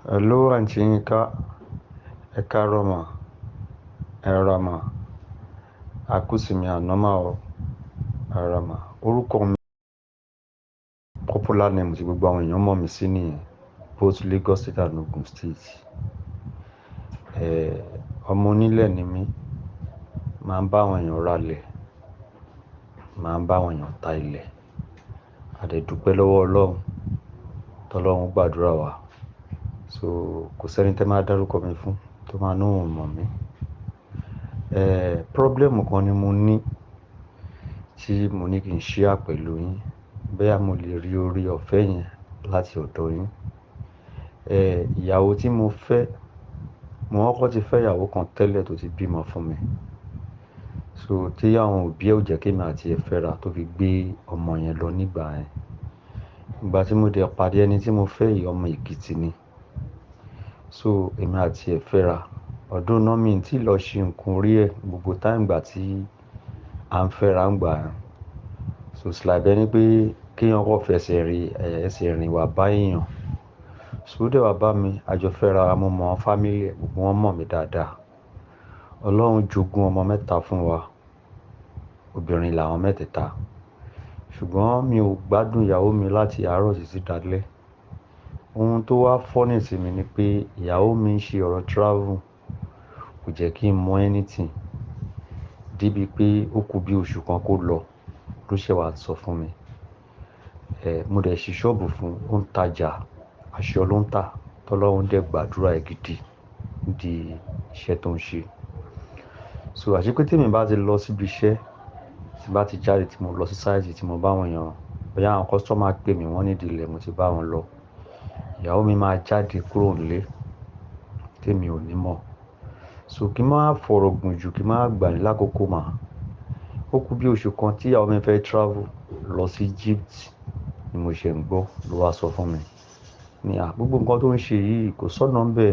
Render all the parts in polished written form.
Hello, Aunty Yinka. Ẹ káàárọ̀ mà, ẹ rọra mà, a kú ìsinmi àná mà o, ẹ rọra mà. Orúkọ mi, popular name tí gbogbo àwọn èèyàn mọ̀ mí sí nìyẹn, both Lagos State and Ogun State. Ọmọ onílẹ̀ ni mí, máa ń bá àwọn èèyàn ralẹ̀, máa ń bá àwọn èèyàn ta ilẹ̀. A dẹ̀ dúpẹ́ lọ́wọ́ Ọlọ́run, tọ́lọ́run gbàdúrà wa. So kò sẹ́ni tẹ́ máa dárúkọ mi fún tó máa ní òun ò mọ̀ mí. Problem kan ni mo ní tí mo ní kí n share pẹ̀lú yín. Bóyá mo lè rí oore ọ̀fẹ́ yẹn láti ọ̀dọ̀ yín. Ìyàwó tí mo fẹ́, mo kọ́kọ́ ti fẹ́ ìyàwó kan tẹ́lẹ̀ tó ti bímọ fún mi. So tí àwọn òbí ẹ ò jẹ́ kí èmi àti ẹ fẹ́ra tó fi gbé ọmọ yẹn lọ nígbà yẹn. Ìgbà tí mo dẹ̀ pàdé ẹni tí mo fẹ́ yìí, ọmọ Èkìtì ni. So èmi àti ẹ fẹ́ra. Ọdún náà mi tí lọ ṣe nǹkan orí ẹ̀ gbogbo time ìgbà tí à ń fẹ́ra ń gbà yẹn. So it's like ẹni pé kí èèyàn kó fẹsẹ̀ rìn, ẹsẹ̀ rìn wá bá èèyàn. So ó dẹ̀ wá bá mi, a jọ fẹ́ra, mo mọ̀ family ẹ̀, gbogbo wọn mọ̀ mí dáadáa. Ọlọ́run jogún ọmọ mẹ́ta fún wa. Obìnrin làwọn mẹ́tẹ̀ẹ̀ta. Ṣùgbọ́n mi ò gbádùn ìyàwó mi láti àárọ̀ títí dalẹ́. Ohun tó wá funny sí mi ni pé ìyàwó mi ń ṣe ọ̀rọ̀ travel, kò jẹ́ kí n mọ anything. Débi pé ó kú bí oṣù kan kó lọ ló ṣẹ̀ wá sọ fún mi. Mo dẹ̀ ṣí ṣọ́ọ̀bù fún un, ó ń tajà, aṣọ ló ń tà. Tọ́lọ́run dẹ̀ gbàdúrà ẹ̀ gidi nídi iṣẹ́ tó ń ṣe. So àṣé pé tí èmi bá ti lọ síbi iṣẹ́, tí bá ti jáde tí mo lọ sí site tí mo bá àwọn èèyàn, bóyá àwọn customer pè mí wọ́n need ilẹ̀, mo ti bá wọn lọ. Ìyàwó mi máa jáde kúrò nílé tí èmi ò ní mọ̀. So kí n má fọ̀rọ̀ gùn jù, kí n má gbà yín lákòókò mà. Ó kú bí oṣù kan tí ìyàwó mi fẹ́ travel lọ sí Egypt ni mo ṣe ń gbọ́ ló wá sọ fún mi. Ní à, gbogbo nǹkan tó ń ṣe yìí kò sọ́nà ńbẹ.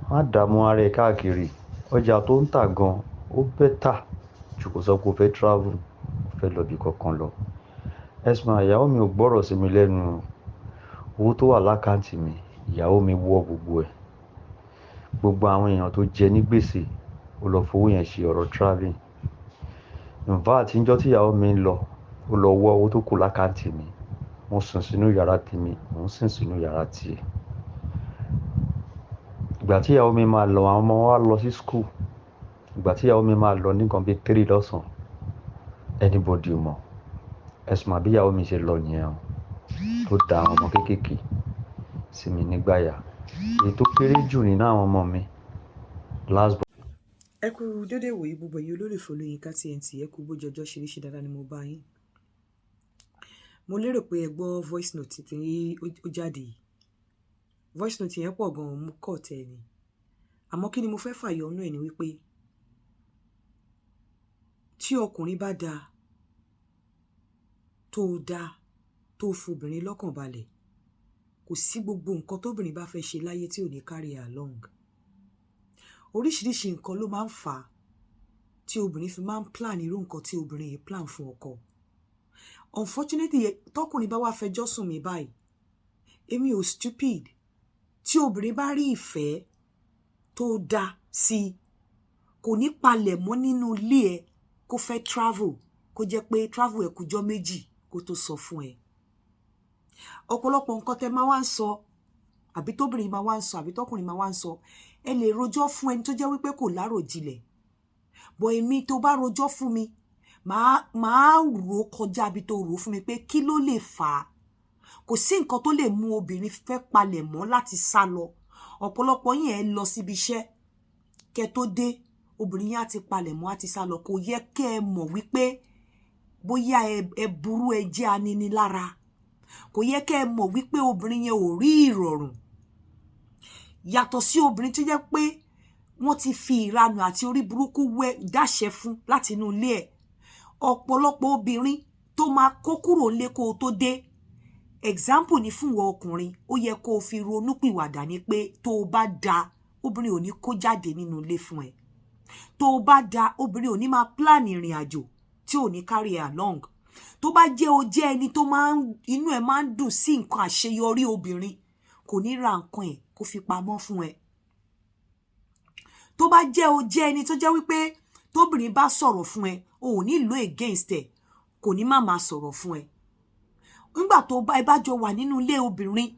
Má dààmú ara ẹ káàkiri. Ọjà tó ń tà gan, ó better ju kó sọ pé o fẹ́ travel, o fẹ́ lọ ibi kankan lọ. Ẹ̀sùn ìyàwó mi ò gbọ́rọ̀ sí mi lẹ́nu. Owó tó wà lákàǹtì mi, ìyàwó mi wọ gbogbo ẹ̀. Gbogbo àwọn èèyàn tó jẹ ní gbèsè, ó lọ fowó yẹn ṣe ọ̀rọ̀ travelling. In fact, níjọ́ tí ìyàwó mi ń lọ, ó lọ wọ owó tó kù lákàǹtì mi. Mo sùn sínú yàrá tèmi, òun sùn sínú yàrá tiẹ̀. Ìgbà tí ìyàwó mi máa lọ, àwọn ọmọ wa lọ sí school. Ìgbà tí ìyàwó mi máa lọ ní nǹkan bí 3 lọ́sàn, anybody ò mọ̀. Ẹ̀sùn àbí ìyàwó mi ṣe lọ nìyẹn o. Tó da àwọn ọmọ kéékèèké sí mi nígbàyà. Èyí tó kéré jù nínú àwọn ọmọ mi, last born. Ẹ kú dédé ìwòyí gbogbo ẹ̀yin olólùfẹ́ Olóyinka TNT. Ẹ kú bójú ọjọ́ ṣe rí, ṣe dáadáa ni mo bá yín? Mo lérò pé ẹ gbọ́ voice note tí ó jáde yìí. Voice note yẹn pọ̀ gan-an, mo kọ̀ tẹ̀ ni. Àmọ́ kí ni mo fẹ́ fàyọ nínú ẹ̀ ni wípé tí ọkùnrin bá dáa, tó dáa, tó fobìnrin lọ́kàn balẹ̀, kò sí gbogbo nǹkan tóbìnrin bá fẹ́ ṣe láyé tí ò ní carry along. Oríṣiríṣi nǹkan ló máa ń fà á tí obìnrin fi máa ń plan irú nǹkan tí obìnrin yìí plan fún ọkọ. Unfortunately, tọkùnrin bá wá fẹjọ́ sùn mí báyìí, èmi ò stupid. Tí obìnrin bá rí ìfẹ́ tó dá sí i, kò ní palẹ̀ mọ́ nínú ilé ẹ kó fẹ́ travel, kó jẹ́ pé travel ẹ̀ kújọ́ 2 kó tó sọ fún ẹ. Ọ̀pọ̀lọpọ̀ nǹkan tẹ máa wá ń sọ, àbí tóbìnrin máa wá ń sọ, àbí tọkùnrin máa wá ń sọ, ẹ lè rojọ́ fún ẹni tó jẹ́ wípé kò láròjinlẹ̀ bọ̀. Èmi, tó bá rojọ́ fún mi, màá rò kọjá bí tó rò fún mi pé kí ló lè fà á. Kò sí nǹkan tó lè mú obìnrin fẹ́ palẹ̀ mọ́ láti sá lọ. Ọ̀pọ̀lọpọ̀ yín, ẹ lọ síbi iṣẹ́, kẹ́ tó dé, obìnrin yẹn á ti palẹ̀ mọ́, á ti sá lọ. Kò yẹ kẹ́ ẹ mọ̀ wípé bóyá ẹ burú, ẹ jẹ́ aninilára. Kò yẹ kẹ́ ẹ mọ̀ wípé obìnrin yẹn ò rí ìrọ̀rùn. Yàtọ̀ sí obìnrin tó jẹ́ pé wọ́n ti fi ìranù àti orí burúkú wẹ́ dáṣẹ fún láti inú ilé ẹ̀. Ọ̀pọ̀lọpọ̀ obìnrin tó máa kó kúrò nílé kó o tó dé, example ni fún ìwọ ọkùnrin, ó yẹ kó o fi ronúpìwàdà ni pé tó o bá da, obìnrin ò ní kó jáde nínú ilé fún ẹ. Tó o bá da, obìnrin ò ní máa plan ìrìn àjò tí ò ní carry along. Tó bá jẹ́ o jẹ́ ẹni tó máa ń inú ẹ̀ máa ń dùn sí nǹkan àṣeyọrí obìnrin, kò Kò ní ra nǹkan ẹ̀ kó fi pamọ́ fún ẹ. Tó bá jẹ́ o jẹ́ ẹni tó jẹ́ wípé tóbìnrin bá sọ̀rọ̀ fún ẹ, o ò ní lò against ẹ, kò ní má máa sọ̀rọ̀ fún ẹ. Nígbà tó bá ẹ bá jọ wà nínú ilé obìnrin,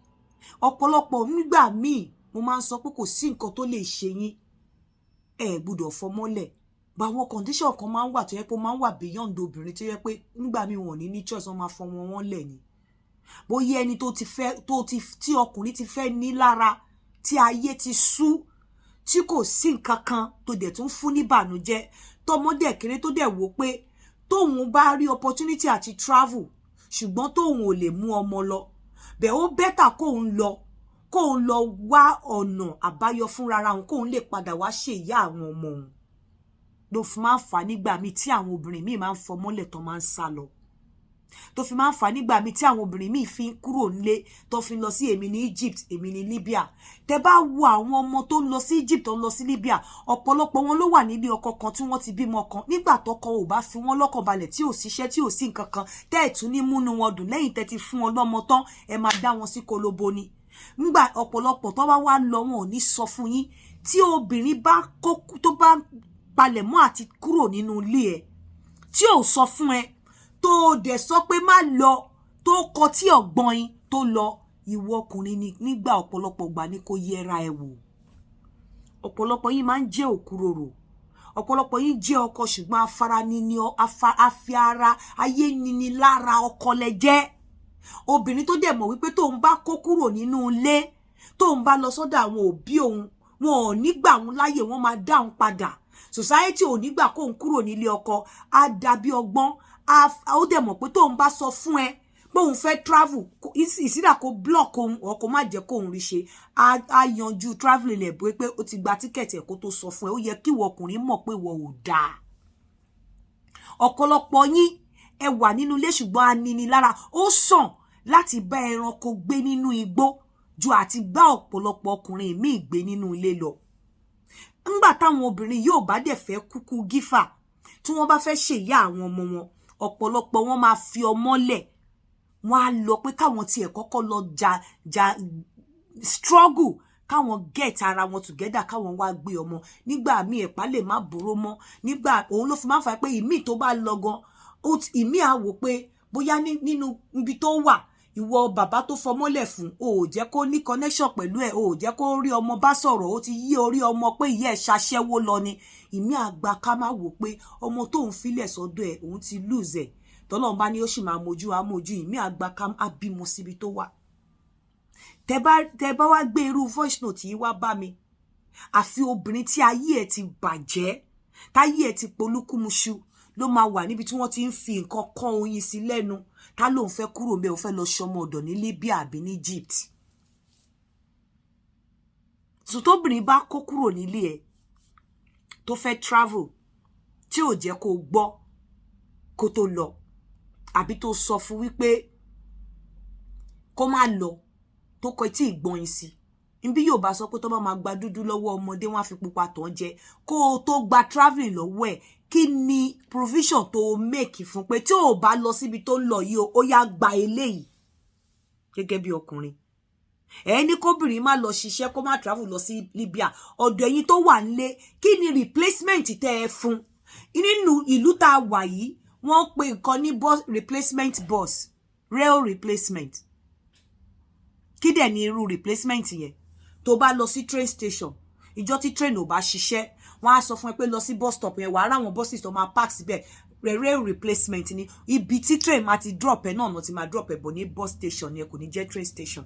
ọ̀pọ̀lọpọ̀ nígbà míì, mo máa ń sọ pé kò sí nǹkan tó lè ṣe yín, ẹ gbọ́dọ̀ fọmọ́lẹ̀ bá. Àwọn condition kan máa ń wà tó yẹ pé ó máa ń wà beyond obìnrin, tó yẹ pé nígbà míì, wọn ò ní ní choice, wọn máa fọmọ wọn lẹ̀ ni. Bóyá ẹni tó ti fẹ́, tó ti tí ọkùnrin ti fẹ́ ní lára, tí ayé ti sú, tí kò sí nǹkan kan tó dẹ̀ tún fún ní ìbànújẹ́, tọmọdé kéré, tó dẹ̀ wò pé tóun bá rí opportunity àti travel, ṣùgbọ́n tóun ò lè mú ọmọ lọ bẹ́ẹ̀, ó better kóun lọ wá ọ̀nà àbáyọ fúnra òun, kóun lè padà wá ṣe ìyá àwọn ọmọ òun. Ló fi máa ń fà nígbà míì tí àwọn obìnrin míì máa ń fọmọ́lẹ̀ tó máa ń sá lọ, tó fi máa ń fà nígbà míì tí àwọn obìnrin míì fi ń kúrò nílé, tó fi ń lọ sí èmi ní Egypt, èmi ní Libya. Tẹ bá wo àwọn ọmọ tó ń lọ sí Egypt, tó ń lọ sí Libya, ọ̀pọ̀lọpọ̀ wọn ló wà nílé ọkọ kan tí wọ́n ti bímọ kan. Nígbà tọkọ ò bá fi wọ́n lọ́kàn balẹ̀, tí ò síṣẹ́, tí ò sí nǹkan kan, tẹ́ ẹ̀ tún ní múnú wọn dùn lẹ́yìn tẹ́ ti fún wọn lọ́mọ tán, ẹ máa dá wọn sí kolobo ni. Nígbà ọ̀pọ̀lọpọ̀ tó bá wá lọ, wọn ò ní sọ fún yín. Tí obìnrin bá kó, tó bá palẹ̀mọ́ àti kúrò nínú ilé ẹ̀, tí ò sọ fún ẹ, tó dẹ̀ sọ pé má lọ, tó kọ tí ọ̀gbọ́n yín tó lọ, ìwọ ọkùnrin ni nígbà ọ̀pọ̀lọpọ̀ gbà ní kó yẹra ẹ wò. Ọ̀pọ̀lọpọ̀ yín máa ń jẹ́ òkúròrò, ọ̀pọ̀lọpọ̀ yín jẹ́ ọkọ, ṣùgbọ́n afárá níní, afi ara ayé níní lára ọkọ lẹ jẹ́. Obìnrin tó dẹ̀ mọ̀ wípé tóun bá kó kúrò nínú ilé, tóun bá lọ sọ́dọ̀ àwọn òbí òun, wọn ò ní gbà òun láyè, wọ́n máa dá òun padà, society ò ní gbà kóun kúrò nílé ọkọ, á dàbí ọgbọ́n. Ó dẹ̀ mọ̀ pé tóun bá sọ fún ẹ pé òun fẹ́ travel, ìsídà kó block òun ọ̀ kó má jẹ́ kóun rí ṣe, á yanjú travel ilẹ̀ bó pé ó ti gba ticket ẹ̀ kó tó sọ fún ẹ. Ó yẹ kí ìwọ ọkùnrin mọ̀ pé ìwọ ò dáa. Ọ̀pọ̀lọpọ̀ yín, ẹ wà nínú ilé, ṣùgbọ́n aninilára. Ó sàn láti bá ẹranko gbé nínú igbó ju àti bá ọ̀pọ̀lọpọ̀ ọkùnrin míì gbé nínú ilé lọ. Ńgbà táwọn obìnrin yóò bá dẹ̀ fẹ́ kúkú gífà, tí wọ́n bá fẹ́ ṣèyá àwọn ọmọ wọn, ọ̀pọ̀lọpọ̀ wọn máa fi ọmọ lẹ̀, wọ́n á lọ pé káwọn tiẹ̀ kọ́kọ́ lọ ja ja struggle, káwọn get ara wọn together, káwọn wá gbé ọmọ. Nígbà míì, ẹ̀pá lè má boró mọ́. Nígbà òun ló fi máa ń fà pé ìmíì tó bá lọ gan, ìmíì á wò pé bóyá nínú ibi tó wà, ìwọ bàbá tó fọmọ́lẹ̀ fún, o ò jẹ́ kó ní connection pẹ̀lú ẹ̀, o ò jẹ́ kó rí ọmọ bá sọ̀rọ̀, ó ti yí orí ọmọ pé ìyá ẹ̀ ṣaṣẹ́wó lọ ni. Ìmí àgbà ká má wò pé ọmọ tóun filẹ̀ sọ́dọ̀ ẹ̀, òun ti lose ẹ̀. Tọ́lọ́run bá ní ó sì máa mojú amójú, ìmí àgbà ká á bímọ síbi tó wà. Tẹ bá wá gbé irú voice note yìí wá bá mi, àfi obìnrin tí ayé ẹ̀ ti bàjẹ́, táyé ẹ̀ ti polúkúmuṣu, ló máa wà níbi tí wọ́n ti ń fi nǹkan kán oyin sí lẹ́nu, tá lóun fẹ́ kúrò ńbẹ̀, òun fẹ́ lọ ṣọmọ ọ̀dọ̀ ní Libya àbí ní Egypt. So tóbìnrin bá kó kúrò nílé ẹ̀, tó fẹ́ travel, tí ò jẹ́ kó gbọ́ kó tó lọ, àbí tó sọ fún wípé kó má lọ, tó kọ etí ìgbọ̀n sí nbí, yóò bá sọ pé tó bá máa gba dúdú lọ́wọ́ ọmọdé, wọ́n á fi pupa tàn jẹ. Kó o tó gba travelling lọ́wọ́ ẹ̀, kí ni provision tó o make fún pé tí ò bá lọ síbi tó ń lọ yìí o, ó yá gba eléyìí gẹ́gẹ́ bí ọkùnrin? Ẹ ní kóbìnrin má lọ ṣiṣẹ́, kó má travel lọ sí Libya. Ọ̀dọ̀ ẹ̀yin tó wà nílé, kí ni replacement tẹ́ ẹ fún? Nínú ìlú tá a wà yìí, wọ́n pe nǹkan ní bus replacement, bus rail replacement. Kí dẹ̀ ni irú replacement yẹn? Tó bá lọ sí train station, ìjọ tí train ò bá ṣiṣẹ́, wọ́n á sọ fún ẹ pé lọ sí bus stop yẹn, wàá ráwọn buses tó máa park síbẹ̀. Rail replacement ni ibi tí train máa ti drop ẹ náà, náà ti máa drop ẹ bọ̀ ní bus station yẹn, kò ní jẹ́ train station.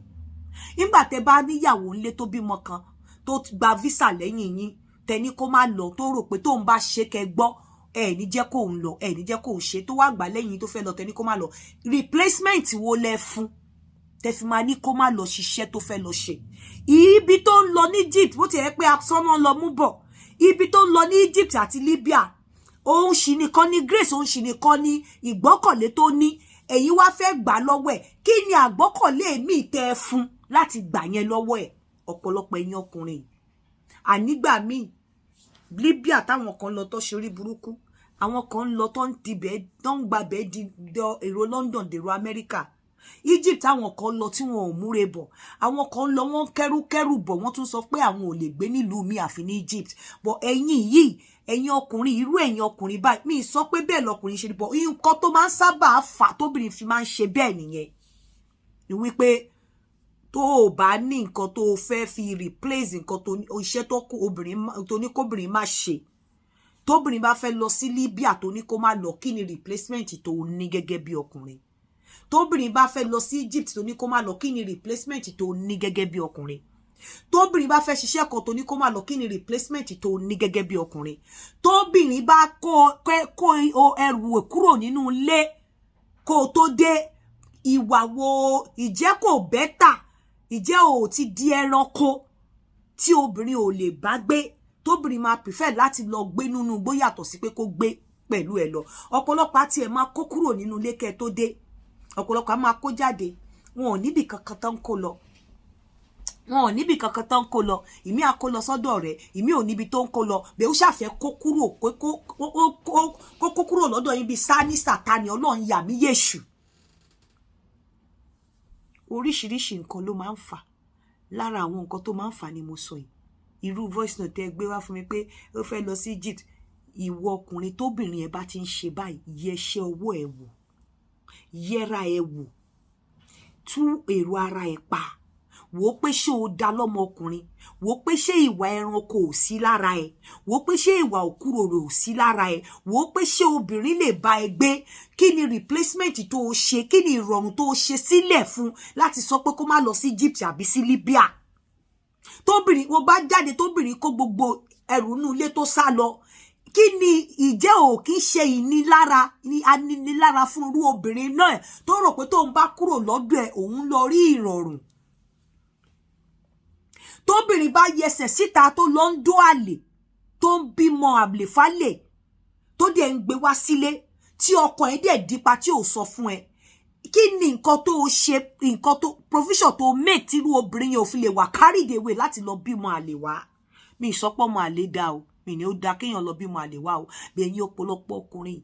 Nígbà tẹ́ bá níyàwó ńlé tó bímọ kan, tó gba visa lẹ́yìn yín, tẹ́ ní kó má lọ, tó rò pé tóun bá ṣe kẹ́ gbọ́, ẹ ní jẹ́ kóun lọ, ẹ ní jẹ́ kóun ṣe, tó wá gbà lẹ́yìn tó fẹ́ lọ, tẹ́ ní kó má lọ, replacement wo lẹ fún tẹ́ fi máa ní kó má lọ ṣiṣẹ́ tó fẹ́ lọ ṣe? Ibi tó ń lọ ní Egypt, bó ti yẹ pé asọ́nà lọ mú bọ̀, ibi tó ń lọ ní Egypt àti Libya, òun sì nìkan ní grace, òun sì nìkan ní ìgbọ́kànlé tó ní. Ẹ̀yin wá fẹ́ gbà lọ́wọ́ ẹ̀. Kí ni àgbọ́kànlé mi tẹ́ ẹ fún láti gbà yẹn lọ́wọ́ ẹ̀? Ọ̀pọ̀lọpọ̀ ẹ̀yin ọkùnrin, ànígbà míì, Libya táwọn kan lọ tó ṣe orí burúkú, àwọn kan ń lọ tó ń dibẹ̀, tó ń gbabẹ̀ di èrò London, dèrò Amẹ́ríkà. Egypt, àwọn kan lọ tí wọn ò múre bọ̀, àwọn kan lọ, wọ́n kẹ́rùkẹ́rù bọ̀, wọ́n tún sọ pé àwọn ò lè gbé nílùú mi àfi ní Egypt. But ẹ̀yin yìí, ẹ̀yin ọkùnrin, irú ẹ̀yin ọkùnrin báyìí, mi sọ pé bẹ́ẹ̀ lọkùnrin ṣe ni, but nǹkan tó máa ń sábà fà tóbìnrin fi máa ń ṣe bẹ́ẹ̀ nìyẹn ni wípé tó o bá ní nǹkan tó o fẹ́ fi replace nǹkan tó iṣẹ́ tó kó obìnrin tó ní kóbìnrin má ṣe. Tóbìnrin bá fẹ́ lọ sí Libya tó ní kó má lọ, kí ni replacement tó o ní gẹ́gẹ́ bí ọkùnrin? Tóbìnrin bá fẹ́ lọ sí Egypt tó ní kó má lọ, kí ni replacement tó ní gẹ́gẹ́ bí ọkùnrin? Tóbìnrin bá fẹ́ ṣiṣẹ́ kan tó ní kó má lọ, kí ni replacement tó ní gẹ́gẹ́ bí ọkùnrin? Tóbìnrin bá kó ẹrù kúrò nínú ilé kó tó dé, ìwà wo? Ìjẹ́ kò better? Ìjẹ́ ò ti di ẹranko tí obìnrin ò lè bá gbé, tóbìnrin máa prefer láti lọ gbé nínú igbó yàtọ̀ sí pé kó gbé pẹ̀lú ẹ lọ? Ọ̀pọ̀lọpọ̀ àti ẹ̀ máa kó kúrò nínú ilé kẹ́ tó dé. Ọ̀pọ̀lọpọ̀ á máa kó jáde, wọn ò níbì kankan tán kó lọ, wọn ò níbì kankan tán kó lọ. Ìmí á kó lọ sọ́dọ̀ rẹ̀, ìmí ò níbi tó ń kó lọ bẹ́ẹ̀. Ó ṣàfẹ́ kó kúrò, kó kó kúrò lọ́dọ̀ yín bíi sání sàtánì. Ọlọ́run yà mí yéṣù. Oríṣiríṣi nǹkan ló máa ń fà. Lára àwọn nǹkan tó máa ń fà ni mo sọ yìí. Irú voice note tẹ́ gbé wá fún mi pé ó fẹ́ lọ sí Egypt, ìwọ ọkùnrin tóbìnrin ẹ bá ti ń ṣe báyìí, yẹṣẹ́ ọwọ́ ẹ wò, yẹra ẹ wò, tú èrò ara ẹ pa, wò ó pé ṣé o da lọ́mọkùnrin, wò ó pé ṣé ìwà ẹranko ò sí lára ẹ, wò ó pé ṣé ìwà òkúròrò ò sí lára ẹ, wò ó pé ṣé obìnrin lè bá ẹ gbé. Kí ni replacement tó o ṣe? Kí ni ìrọ̀rùn tó o ṣe sílẹ̀ fún láti sọ pé kó má lọ sí Egypt àbí sí Libya? Tóbìnrin wo bá jáde, tóbìnrin kó gbogbo ẹrù inú ilé tó sá lọ, kí ni? Ìjẹ́ ò kí ń ṣe ìnilára ní aninilára fún irú obìnrin náà tó rò pé tóun bá kúrò lọ́dọ̀ ẹ̀, òun lọ rí ìrọ̀rùn? Tóbìnrin bá yẹsẹ̀ síta, tó lọ ń dó àlè, tó ń bímọ àlè fálè, tó dẹ̀ ń gbé wá sílé, tí ọkọ ẹ̀ dẹ̀ dípa tí ò sọ fún ẹ, kí ni nǹkan tó ṣe, nǹkan tó provision tó make tírú obìnrin yẹn ò fi lè wà carried away láti lọ bímọ àlè wá? Mi ìsọpọ̀ mọ àlè dá o, mi ní ó da kéèyàn lọ bímọ àlè wá o. Bí ẹ̀yin ọ̀pọ̀lọpọ̀ ọkùnrin,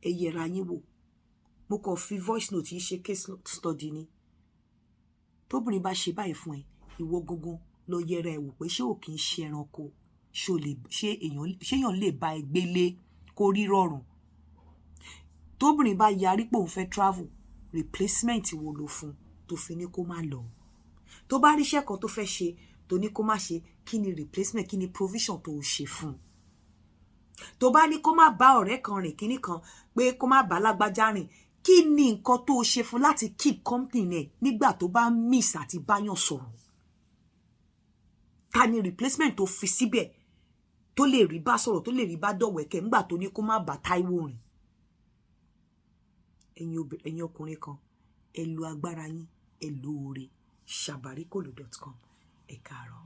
ẹ yẹra yín wò. Mo kàn fi voice note yìí ṣe case study ni. Tóbìnrin bá ṣe báyìí fún ẹ, ìwọ gangan lọ yẹra ẹ wò pé ṣé ò kì í ṣe ẹranko, ṣé èèyàn lè bá ẹ gbélé kó rí rọrùn? Tóbìnrin bá yarí pé òun fẹ́ travel, replacement wo ló fún tó fi ní kó má lọ? Tó bá ríṣẹ́ kan tó fẹ́ ṣe tó ní kó má ṣe, kí ni replacement, kí ni provision tó ṣe fún un? Tó bá ní kó má bá ọ̀rẹ́ kan rìn, kíní kan pé kó má bá lágbájá rìn, kí ni nǹkan tó ṣe fún láti keep company ẹ̀ nígbà tó bá miss àti báyàn sọ̀rọ̀? Ta ni replacement tó fi síbẹ̀ tó lè rí bá sọ̀rọ̀, tó lè rí bá dọ̀wẹ̀kẹ̀ nígbà tó ní kó má bá Táíwò rìn? Ẹ̀yin ọkùnrin kan, ẹ lo agbára yín, ẹ lo oore. Sabarikolo.com. Ẹ káàárọ̀.